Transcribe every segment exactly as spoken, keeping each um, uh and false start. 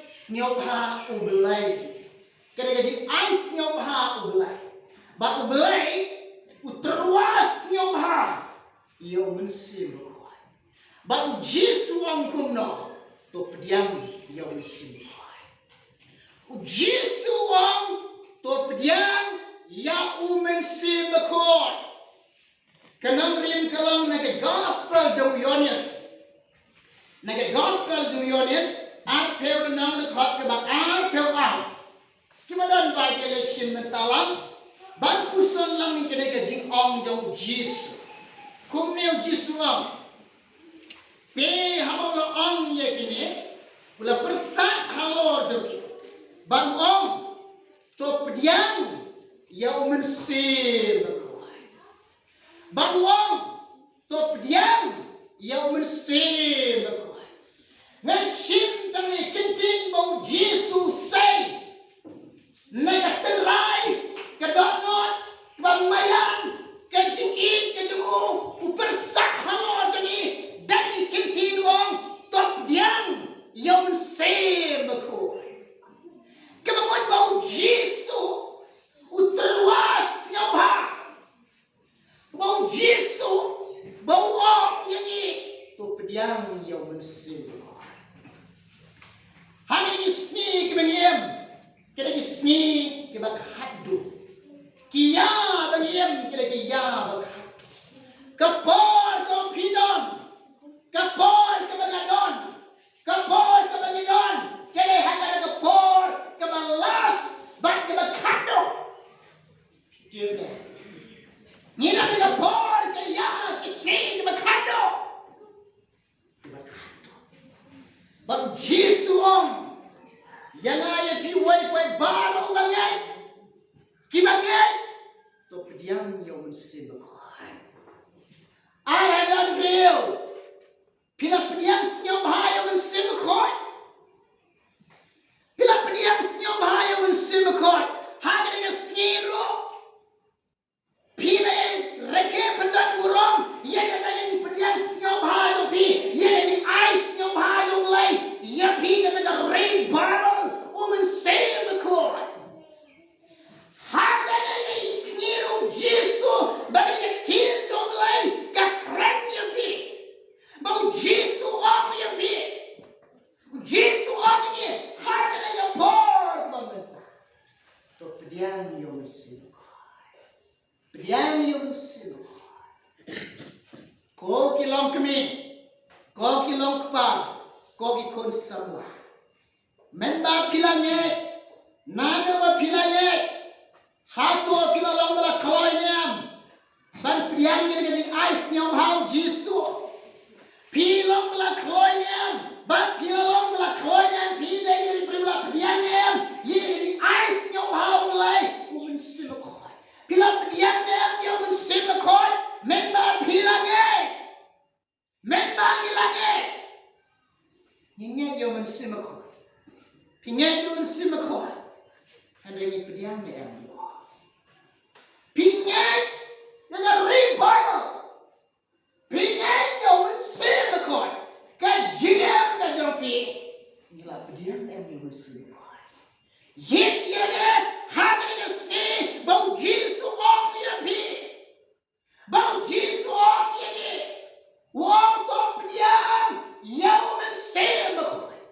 sngewbha U Blei. Ka dei ka jingai sngewbha U Blei. Bad U Blei u tyrwa sngewbha ïa U Mynsiem Bakhuid. Bad U Jisu u ong kumno? To pdiang ïa U Mynsiem Bakhuid. U Jisu u ong to pdiang ïa U Mynsiem Bakhuid. Ka nongrim ka long na ka gospel jong u Ïoannis. Na ka gospel jong u Ïoannis, arphew lynnong, dkhot kaba arphew ar. Ki ba don Baibl, leit shim mynta lang ban pule lang ïa kane ka jingong jong u Jisu. Kumne u Jisu u ong. Te haba u la ong ïa kine, u la pyrsad halor jong ki. Bad u ong, to pdiang ïa U Mynsiem Bakhuid. Bad u ong, to pdiang ïa U Mynsiem Bakhuid. Ngan shim tang ïa ki ktien ba u Jisu u sei. Na ka tynrai, ka dohnud, ka bamaian, ka jingïeit ka jong u, u pyrsad halor jong ngi, da ki ktien u ong, to pdiang ïa U Mynsiem Bakhuid. Kaba mut ba u Jisu u tyrwa sngewbha. Ba u Jisu, ba u ong ïa ngi, to pdiang ïa U Mynsiem Bakhuid. Ha kine ki sngi kiba ngi im, kine ki sngi kiba khatduh. Ki ïa ba ngi im, kine ki ïa ba khatduh. Ka por kaba phi don, ka por kaba nga don, ka por kaba ngi don, ka dei ha kane ka por kaba last bad kaba khatduh. Ngi don ha ka por ka ïa ki sngi kiba khatduh. Kiba khatduh. Bad u Jisu u ong ïa nga, ïa phi, uwei pa uwei baroh uba ngeit, kiba ngeit, to pdiang ïa U Mynsiem Bakhuid. Ar hajar hynriew. Phi la pdiang sngewbha ïa U Mynsiem Bakhuid? Phi la pdiang sngewbha ïa U Mynsiem Bakhuid ha kane ka sngi ruh? Phi la rakhe pyndon burom ïa kata ka jingpdiang sngewbha jong phi, ïa ka jingai sngewbha jong U Blei ïa phi, kata ka revival U Mynsiem Bakhuid? Ha kane ka sngi ruh u Jisu, ba ka ktien jong U Blei ka kren ïa phi. Ba u Jisu u ong ïa phi. U Jisu u ong ïa ngi ha kane ka por ba mynta, to pdiang ïa U Mynsiem Bakhuid. Pdiang ïa U Mynsiem Bakhuid. Ko ki longkmie, ko ki longkpa, ko ki khun samla, mynba phi la ngeit, naduh ba phi la ngeit, hato phi la long ba la kloi ne em ban pdiang ïa ka jingai sngewbha u Jisu? Phi long ba la kloi ne em? Bad phi la long ba la kloi ne em, phi dei ki briew ba la pdiang ne em ïa ka jingai sngewbha U Blei U Mynsiem Bakhuid? Phi la pdiang ne em ïa U Mynsiem Bakhuid mynba phi la ngeit? Mynba ngi la ngeit, ngi ngeit ïa U Mynsiem Bakhuid. Phi ngeit ïa U Mynsiem Bakhuid, hynrei ngi pdiang ne em? Phi ngeit ïa ka revival? Phi ngeit ïa U Mynsiem Bakhuid, ka jingim ka jong phi? Ngi la pdiang ne em ïa U Mynsiem Bakhuid? Ïeit ïa ngi ha kane ka sngi ba u Jisu u ong ïa phi. Ba u Jisu u ong ïa ngi, u ong to pdiang ïa U Mynsiem Bakhuid.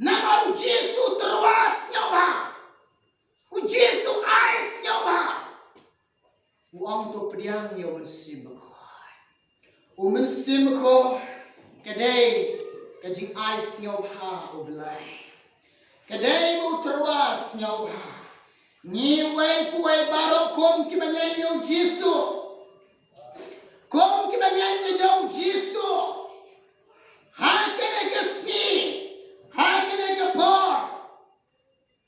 Namar u Jisu u tyrwa sngewbha, u Jisu u ai sngewbha. U ong to pdiang ïa U Mynsiem Bakhuid. U Mynsiem Bakhuid ka dei ka jingai sngewbha U Blei. Ka dei ba u tyrwa sngewbha. Ngi uwei pa uwei baroh kum kiba ngeit ïa u Jisu, kum kiba ngeit ïa jong u Jisu, ha kane ka sngi, ha kane ka por,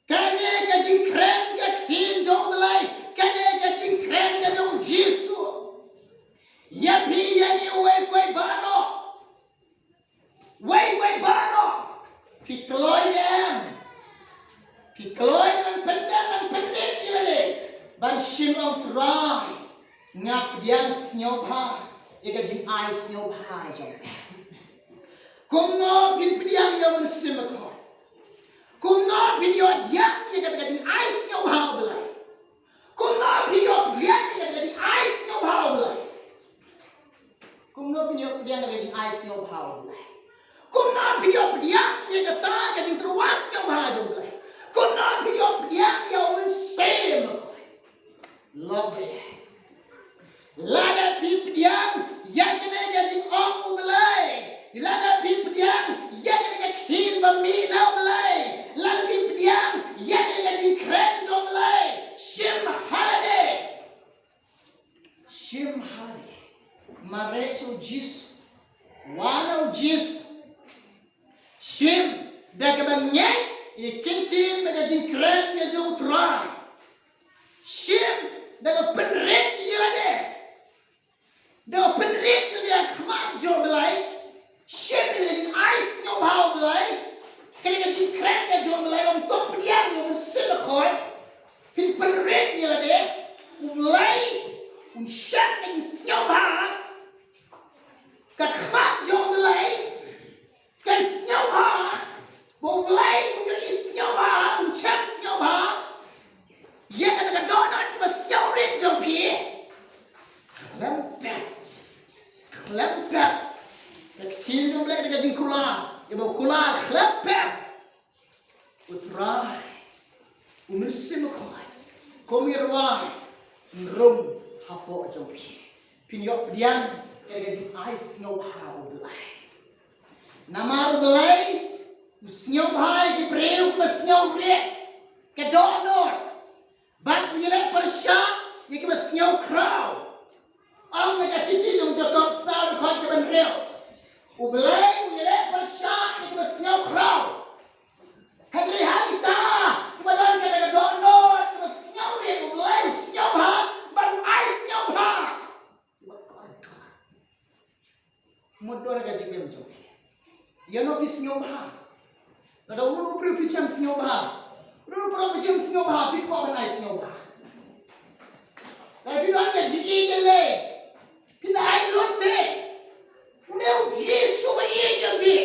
kane ka jingkren ka ktien jong U Blei, kane ka jingkren ka jong u Jisu ïa phi ïa ngi uwei pa uwei baroh. Wei wei baroh, phi kloi ne em? Phi kloi ban pyndep, ban pynrit ïa lade, ban shim, ong Trai, nga pdiang sngewbha ïa ka jingai sngewbha jong me. Kumno phin pdiang ïa U Mynsiem Bakhuid? ïoh pdiang ïa kata ka jingai sngewbha U Blei? Kumno phi ïoh pdiang ïa kata ka jingai sngewbha U Blei? Kumno phi ïoh pdiang ïa ka jingai sngewbha U Blei? Kumno phi ïoh pdiang ïa kata ka jingtyrwa sngewbha jong U Blei? Kumno phi ïoh pdiang ïa U Mynsiem Bakhuid? Lok baieit, lada phi pdiang ïa kane ka jingong U Blei, lada phi pdiang ïa kane ka ktien ba mih na U Blei, lada phi pdiang ïa kane ka jingkren jong U Blei, shim ha lade. Shim ha lade. Mareh sha U Jisu. Wan ha U Jisu. Shim da kaba ngeit ïa ki ktien bad ka jingkren ka jong U Trai. Shim da ka pynrit ïa lade. Da ka pynrit ïa lade ha khmat jong U Blei. Shim ïa ka jingai sngewbha U Blei. Kane ka jingkren ka jong U Blei, ym to pdiang ïa U Mynsiem Bakhuid. Phin pynrit ïa lade. U Blei un shah ka jingsngewbha. Ka khmat jong U Blei. Kan sngewbha ba U Blei un ïohi sngewbha, un shah sngewbha ïa kata ka dohnud kaba sngewrit jong phi. Khlem pep, khlem pep. Ka ktien jong U Blei ka jingkular, ïa ba u kular khlem pep. U Trai, U Mynsiem Bakhuid, kum i rwai, un rung hapoh jong phi. Phin ïoh pdiang ïa ka jingai sngewbha U Blei. Namar U Blei u sngewbha ïa ki briew kiba sngewrit, ka dohnud, bad u ïaleh pyrshah ïa kiba sngewkhraw. Ong na ka shithi jong Jakob saw dkhot kaba hynriew, U Blei u ïaleh pyrshah ïa kiba sngewkhraw. Hynrei ha kita kiba don kata ka dohnud kaba sngewrit, U Blei u sngewbha bad u ai sngewbha. Kiba kordor. Mut dor ka jingim jong phi. Ïa no phi sngewbha? Lada uno uno u briew phi shem sngewbha, uno uno u briew phi shem sngewbha, phi kwah ban ai sngewbha. Lada phi don ka jingïeit ïaleh, phi la ai lut te. Une U Jisu ba ïeit ïa phi.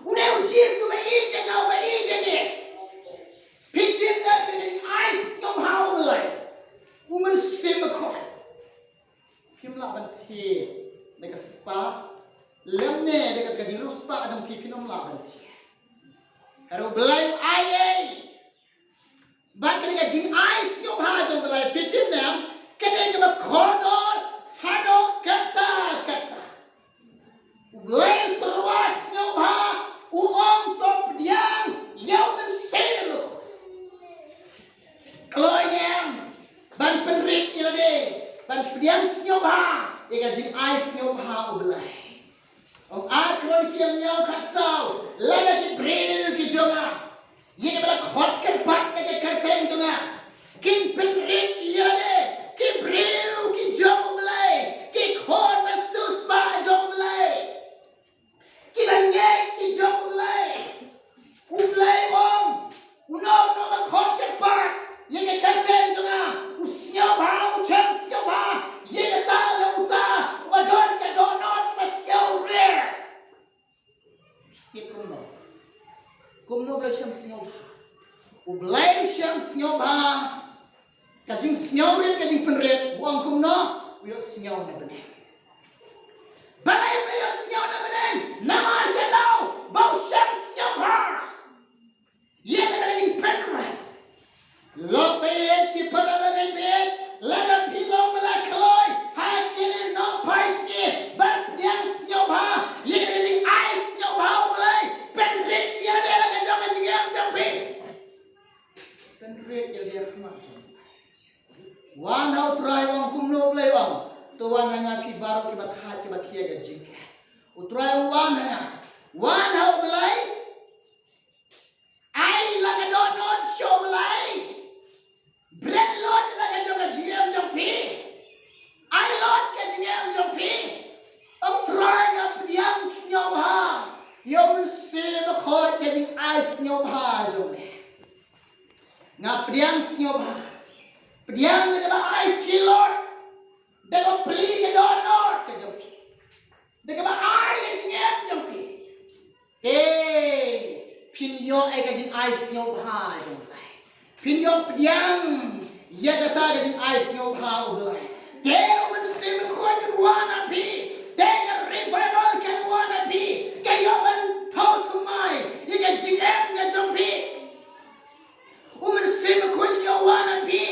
Une U Jisu ba ïeit ïa nga, ba ïeit ïa ngi. Phi tip da ka jingaiei sngewbha U Blei, U Mynsiem Bakhuid. Phim lah ban thied da ka spah, lymne da ka, ka jingriewspah jong phi, phin ym lah ban thied. Hynrei U Blei u ai ei. Bad kane ka jingaiei sngewbha jong U Blei, phi tip ne em, ka dei kaba kordor haduh katta katta. U Blei u tyrwa sngewbha, u ong to pdiang ïa U Mynsiem Bakhuid. Kloi ne em ban pynrit ïa lade ban pdiang sngewbha ïa ka jingaiei sngewbha U Blei. Ong Ar Khronikel hynñiew khatsaw, lada ki briew ki jong nga, ïa kiba la khot kyrpad na ka kyrteng jong nga, kin pynrit ïa lade, ki briew ki jong U Blei, ki khun ba sngewspah jong U Blei, kiba ngeit ki jong U Blei. U Blei u ong, uno uno uba khot kyrpad ïa ka kyrteng jong nga, u sngewbha, u shem sngewbha ïa kata lem uta uba don ka dohnud kaba sngewrit. Tip kumno? Kumno U Blei u shem sngewbha? U Blei u shem sngewbha, ka jingsngewrit, ka jingpynrit, u ong kumno? U ïohsngew na bneng. Balei u ïohsngew na bneng? Namar ka daw ba u shem sngewbha ïa kata ka jingpynrit. Lok baieit, ki para bangeit baieit, lada phi long ba la kloi ha kine ki nohphai sngi ban pdiang sngewbha ïa kata ka jingaiei sngewbha U Blei, pynrit ïa lade ha ka jong ka jingim jong phi. Pynrit ïa lade ha khmat jong U Blei. Wan ha U Trai, ong kumno U Blei u ong. To wan ha nga phi baroh kiba thait kiba khia ka jingkhet. U Trai u ong wan ha nga. Wan ha U Blei. Ai la ka dohnud sha U Blei. Bret lut la ka jong ka jingim jong phi. Ai lut ka jingim jong phi. Ong Trai, nga pdiang sngewbha ïa U Mynsiem Bakhuid, ka jingaiei sngewbha jong me. Nga pdiang sngewbha. Pdiang da kaba ai ki lut, da kaba plie ka dohnud ka jong phi, da kaba ai ka jingim jong phi. Te phi kin ïoh ïa ka jingai sngewbha jong U Blei. Phin ïoh pdiang ïa kata ka jingai sngewbha U Blei. Te U Mynsiem Bakhuid un wan ha phi. Te ka revival kan wan ha phi. Ka ïoh ban thaw thymmai ïa ka jingim ka jong phi. U Mynsiem Bakhuid un ïoh wan ha phi.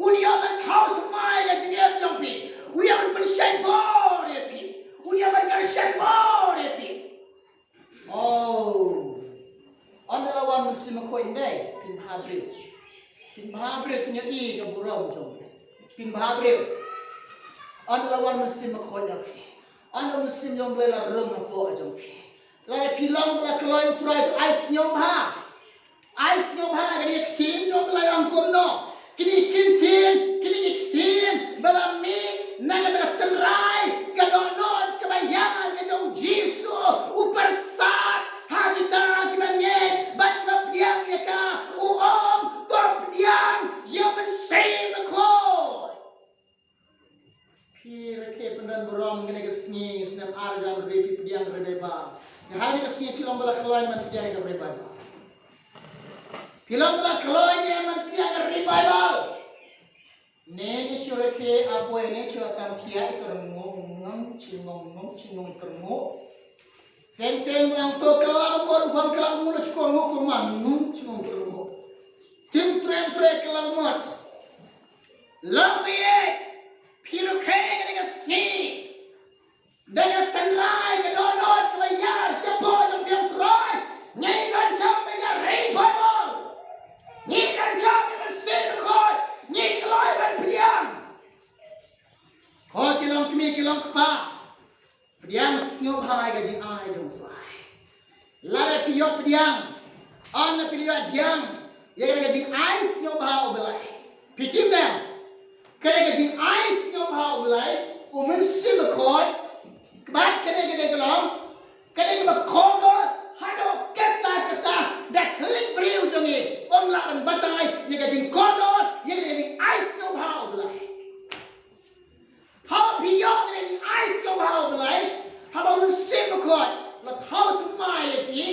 Un ïoh ban thaw thymmai ïa ka jingim jong phi. Un ïoh ban pynshai bor ïa phi. Un ïoh ban kyrshan bor ïa phi. Oh. Ynda la wan Mynsiem Bakhuid, phin bha briew. Phin bha briew, phin ïohi ka burom jong phi. Phin bha briew. Ynda la wan Mynsiem Bakhuid ïa phi. Ynda Mynsiem jong U Blei la rung hapoh jong phi. Lada phi long ba la kloi U Trai, to ai sngewbha. Ai sngewbha. Kane ka ktien jong U Blei ong kumno. Kine ki ktien, kine ki ktien ba la mih na kata ka tynrai ka dohnud kaba ïar ka jong U Jisu, u pyrsad ha kita kiba ngeit bad kiba pdiang ïa ka, u ong, to pdiang ïa U Mynsiem Bakhuid. Phi rakhe pyndon burom kane ka sngi, snem ar hajar hynriew phi pdiang revival. Nga ha kane ka sngi phi long ba la kloi ban pdiang ka revival. Phi long ba la kloi ban pdiang ka revival. Ne ngi shu rakhe, a poi ne shu sam thiah i kyrnguk, ngong chingong, ngong chingong i kyrnguk. Teng teng nang to kylla ba mut, u bym kylla ba mut la shu kyrnguk, kyrnguk, ngong chingong kyrnguk. Tim trem trem kylla ba mut. Long bieit, phi rakhe kane ka sngi. Da ka tynrai ka dohnud kaba ïar shapoh jong phi, U Trai. Ngi donkam ïa ka revival. Ngi donkam ïa ka Mynsiem Bakhuid. Ngi kloi ban pdiang. Ko ki long kmie ki long kpa, pdiang sngewbha ïa ka jingai jong U Trai. Lada phi ïoh pdiang, ynda phi ïoh pdiang ïa ka jingai sngewbha U Blei, phi tip ne em? Ka jingai sngewbha U Blei, U Mynsiem Bakhuid, bad kane ka dei ka long, ka dei kaba kordor haduh katta katta, da ka lynti briew jong ngi ym lah ban batai ïa ka jingkordor ïa ka jingai sngewbha U Blei. Haba phi ïoh ka jingai sngewbha U Blei, haba U Mynsiem Bakhuid la thaw thymmai ïa phi,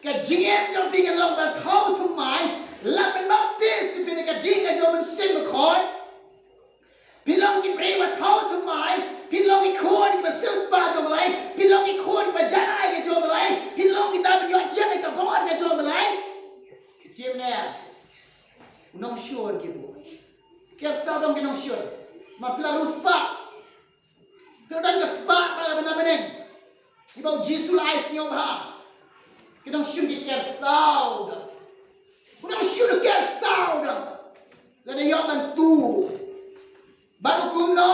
ka jingim jong phi kan long ba thaw thymmai, la pynbaptis ïa phi na ka ding ka jong U Mynsiem Bakhuid. Phi long ki briew ba thaw thymmai, phi long ki khun kiba siewspah jong U Blei, phi long ki khun kiba janai ka jong U Blei, phi long kita ba ïoh jied ïa ka bor ka jong U Blei. Ki tim ne, u nongshun ki bun. Ker sawdong ki nongshun. Ma phi la riewspah. Phi la don ka spah ba la bynta bneng. Kiba U Jisu la ai sngewbha. Ki nongshun ki ker sawdong. U nongshun u ker sawdong. Lada ïoh ban tuh. Bad u kumno,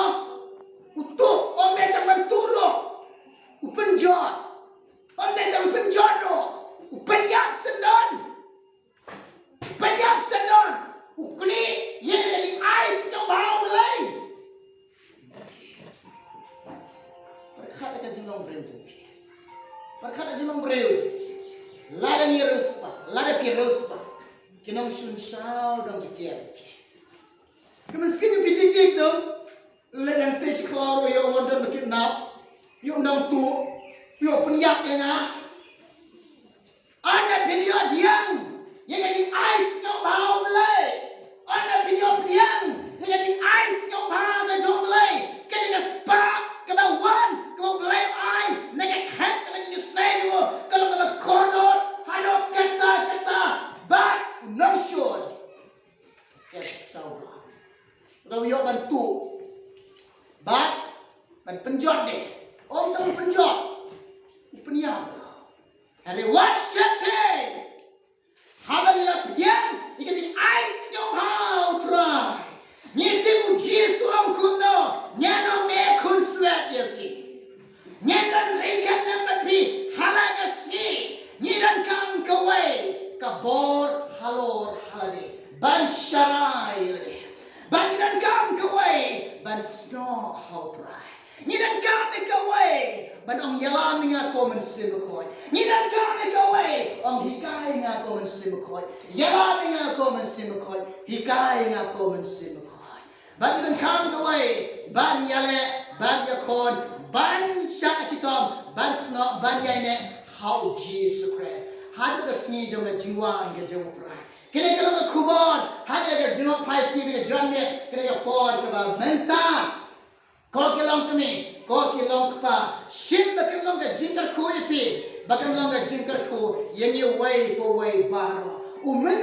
u tuh, ym dei tang ban tuh ruh. U pynjot. Ym dei tang u pynjot ruh. U pynïap syndon. Pynïap syndon, u knieh ïa ka jingai sngewbha U Blei. Pyrkhat ïa ka jinglong briew jong phi. Pyrkhat ïa ka jinglong briew. Lada ngi riewspah, lada phi riewspah, ki nongshun sawdong ki ker ïa phi. Ka mynsiem phi dik dik dong. Leit hangtei shi khlaw ruh ïoh wan don ba kidnap, ïoh nang tuh, ïoh pynïap ïa nga. Ynda phin ïoh pdiang ïa ka jingai sngewbha U Blei, ynda phin ïoh pdiang ïa ka jingai sngewbha ka jong U Blei, ka dei ka spah kaba wan kaba U Blei u ai na ka khet ka jong ka jingïaseng jong u, ka long kaba kordor haduh katta katta. Bad u nongshun ka sawdong. Ruh ïoh ban tuh. Bad ban pynjot de. Ym tang pynjot. Pynïap. Hynrei wat sheptieng. Haba ngi la pdiang ïa ka jingai sngewbha U Trai, ngi tip U Jisu u ong kumno, ngan ong ne khun swet ïa phi. Ngan don ryngkat lem bad phi ha la ka sngi. Ngi donkam kawei ka bor halor halade ban sharai ïa lade. Bad ngi donkam kawei ban snoh ha U Trai. Ngi donkam kawei ban ong ïalam ïa nga ko Mynsiem Bakhuid. Ngi donkam kawei ong hikai ïa nga ko Mynsiem Bakhuid. Ïalam ïa nga ko Mynsiem Bakhuid. Hikai ïa nga ko Mynsiem Bakhuid. Bad ngi donkam kawei ban ïaleh, ban ïakhun, ban shah shitom, ban snoh, ban ïaineh ha U Jisu Khrist. haduh ka sngi jong ka jingwan ka jong U Trai. Kane ka long ka khubor ha kane ka jinglong phai sngi, ka janmiet, kane ka por kaba mynta. Ko ki longkmie, ko ki longkpa, shim ba kan long ka jingkyrkhu ïa phi, ba kan long ka jingkyrkhu ïa ngi uwei pa uwei baroh. U Mynsiem